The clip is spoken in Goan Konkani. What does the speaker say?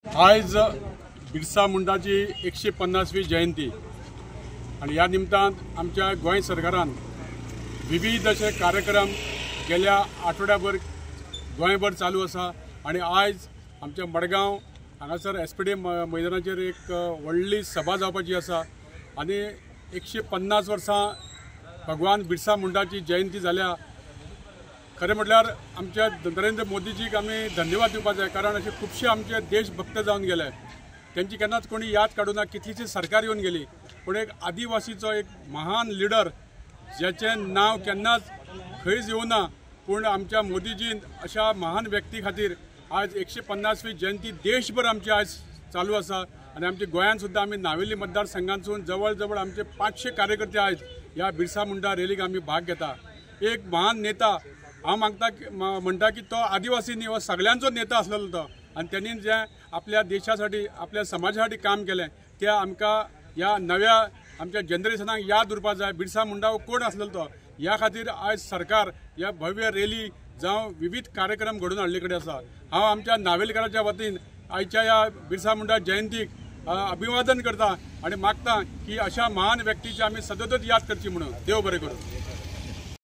आयज बिरसा मुंडाची 150वी जयंती आनी ह्या निमतान आमच्या गोंय सरकारान विविध अशे कार्यक्रम गेल्या आठवड्याभर गोंयभर चालू आसा आनी आयज आमच्या मडगांव हांगासर एसपीडी मैदानाचेर एक व्हडली सभा जावपाची आसा आनी 150 वर्सां भगवान बिरसा मुंडाची जयंती जाल्या। खरें म्हटल्यार आमच्या नरेंद्र मोदीजीक आमी धन्यवाद दिवपाक जाय, कारण अशे खुबशे आमचे देशभक्त जावन गेले, तेंची केन्नाच कोणी याद काडूना। कितलीशी सरकार येवन गेली, पूण एक आदिवासीचो एक महान लिडर ज्याचें नांव केन्नाच खंयच येवना, पूण आमच्या मोदीजीन अशा महान व्यक्ती खातीर आज 150वी जयंती देशभर आमची आज चालू आसा आनी आमच्या गोंयांत सुद्दां आमी नावेली मतदारसंघांतसून जवळ जवळ आमचे 500 कार्यकर्ते आयज ह्या बिरसा मुंडा रॅलीक आमी भाग घेता। एक महान नेता हांव मागता म्हणटा की तो आदिवासी न्ही, हो सगळ्यांचो नेता आसलेलो तो, आनी तेणी जें आपल्या देशासाठी आपल्या समाजासाठी काम केलें तें आमकां ह्या नव्या आमच्या जनरेशनाक याद उरपा जाय। बिरसा मुंडा हो कोण आसलेलो तो, ह्या खातीर आयज सरकार ह्या भव्य रॅली जावं विविध कार्यक्रम घडोवन हाडले कडेन आसा। हांव आमच्या नावेलकाराच्या वतीन आयच्या ह्या बिरसा मुंडा जयंतीक अभिवादन करता आनी मागता की अशा महान व्यक्तीची आमी सततच याद करची म्हणून। देव बरें करूं।